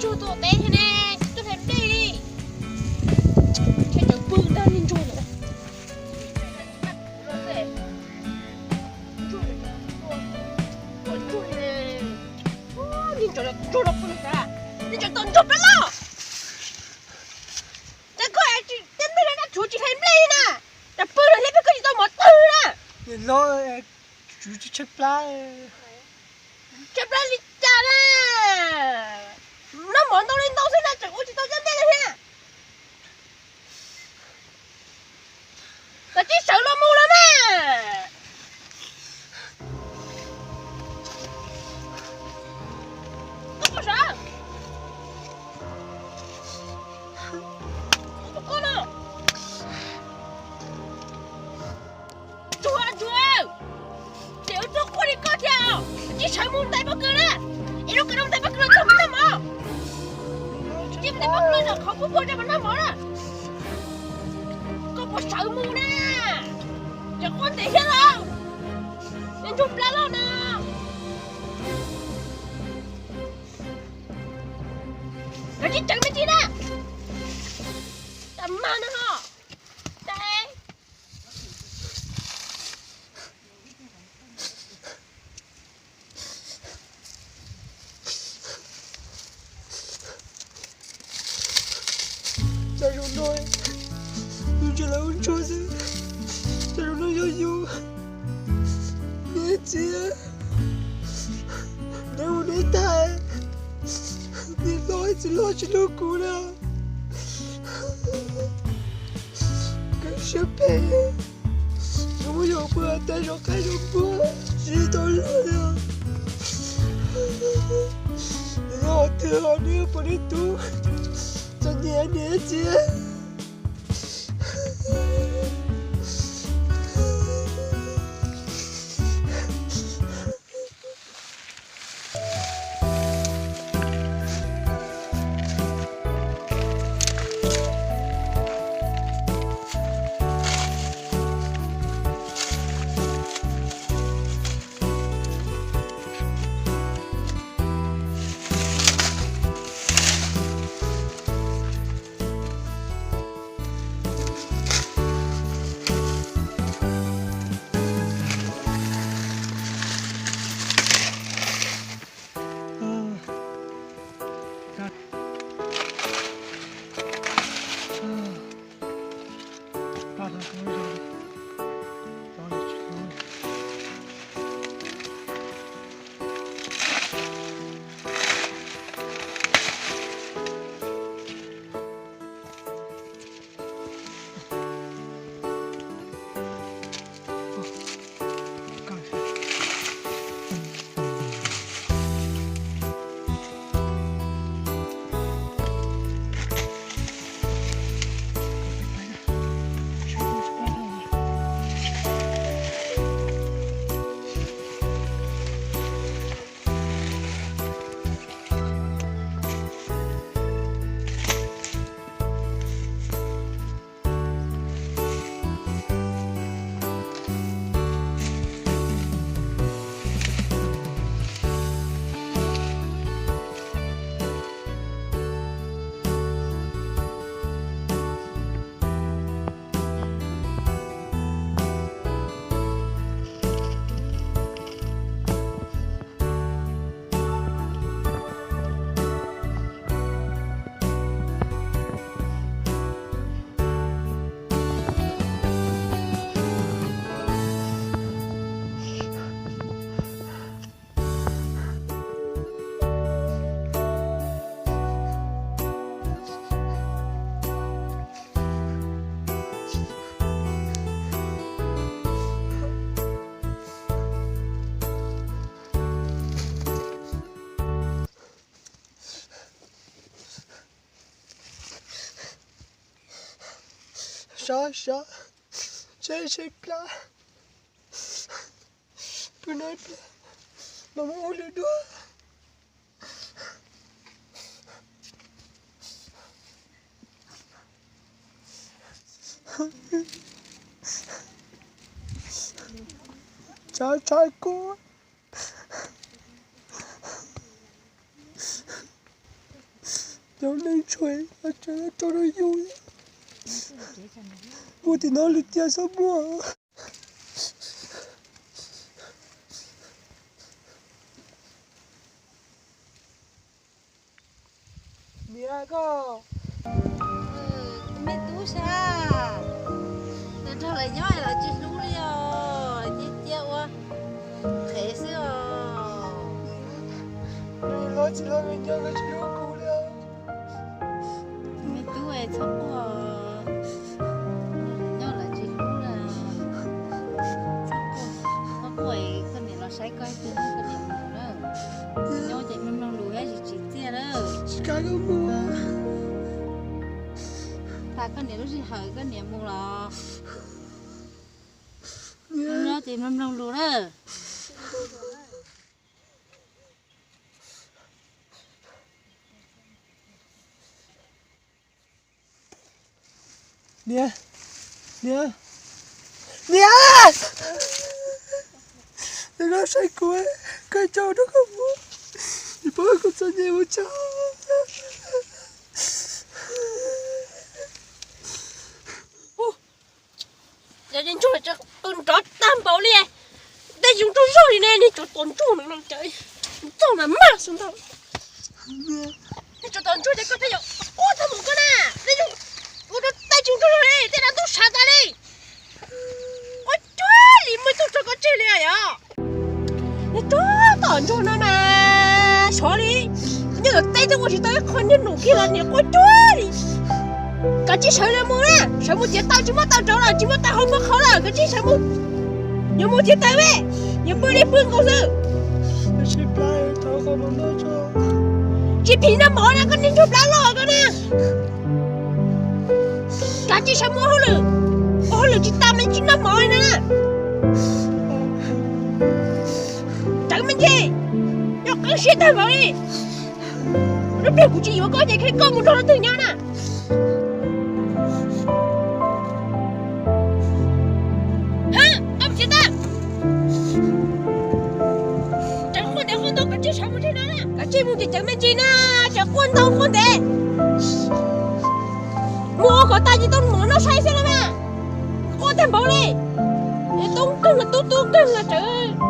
Ntsuag tuaj teb thiab ne, tuaj hlais nplej li. Ntshe cov pw ntag niag ntsuag lawm. Niag ntsuag los pw xav, niag ntsuag tau ntsuag plab loj. Cas koj tib neeg dab tshuav tsis hlais nplej li na, cas pw los hlais peb koj tsis tau mov twg na. Los, tshuav tshaib plab. Tshaib plab li cas na? Noj mov ntau li ntau xwb na tseem ua tsis tau caj nplej li thiab. Koj tsis sawv los mus los mas. Koj puas sawv? Koj no. Ntsuag, ntsuag, ces wb tuaj quaj li koj thiab os. Tsis sawv mus ntais pob kws na. Es lub kws no ntais pob kws los txog mus noj mov. Tsis mus ntais pob kws los zaum qhov puag puag rau mus noj mov na. Koj puas sawv mus na? Ces quaj ntev thiab los. Niag ntsuag plab loj na. Los tsis tseev me ntsis na. Tag mag no ho. Tag. Cas zaum no yus tsis lawv ua ntsuag xwb, cas zaum no yog yus. Niam txiv, neb ua neb tag, niam hlob txiv hlob tsis hlub kuv na. Koj siab phem, nws muab yus pw tag zov qaib zov npua tsis tau luag li. Yog twg ho neb puas neb tub txom nyem niam txiv. Sov, sov, tshaib tshaib plab, pw no ib pliag los mus ua lwm duab. Tshaib tshaib kuv. Cov neeg tshuav tseem tso rau yus, muaj tim no lwm tiam xwb muaj. Niam koj, me tub sab, nrog lawv nyob los tsis hlub li os, cia cia ua qhev xwb os. Los tsis los nyob los tsis hlub kuv li. Me tub, txhob quaj, nyob los tsis hlub li. Txhob quaj, koj niam los saib koj ib pliag, koj niam mus na. Nyob ces mloog mloog lus thiab tsis tsim txiaj na. Tsis kam koj mus. Tag koj niam lub sij hawm koj niam mus los. Nyob ces mloog mloog lus na. Niam, niam, niam, neb no saib kuv, koj tso rau koj mus, tsis pub kuv txom nyem mus tso. Yog ntsuag qw nrov tag npaum li, tej zoo nruj zog li ne, nej cov tom ntsuag no ces txog mas maj xwb ntag. Nej cov tom ntsuag ces koj tej yog quaj tag mus koj na, nej zoo ua rau tej zoo nruj zog li, tej dab ntub sav tas li. Quaj cuag li muaj ib tug tso koj tseg li yom. Nej cov tom ntsuag no mas sov li, nyob tom teb twb ua tsis tau ib qho niag num kiag los niam quaj cuag li. Kav tsij sawv los mus na, sawv mus tiav taw, tsis muaj taw rauv lawm, tsis muaj taw hau muaj qhauv lawm, kav tsij sawv mus. Yuav mus tiav taw me, yuav pw li pw nkaus xwb. Tsis phim noj mov na, koj niag ntsuag plab loj koj na. Kav tsij sawv mus ua hauj lwm, ua hauj lwm tsis tas mas tsis noj mov li na. Rawv me ntsis, yog qeeb siab tag npaum li. Lub pliag kuv tsis yuav koj ces koj mus nrog leej twg nyob na. Hab, koj mus tsis tag. Tseem quaj ntev quaj ntau, kav tsij sawv mus tsev no na. Kav tsij mus tsev, tseem me ntsis na, tseem quaj ntau quaj ntev. Mus ua kom tas ces tau mov noj saib xwb los mas. Quaj tag npaum li. Tub nkeeg los tub tub nkeeg los tseem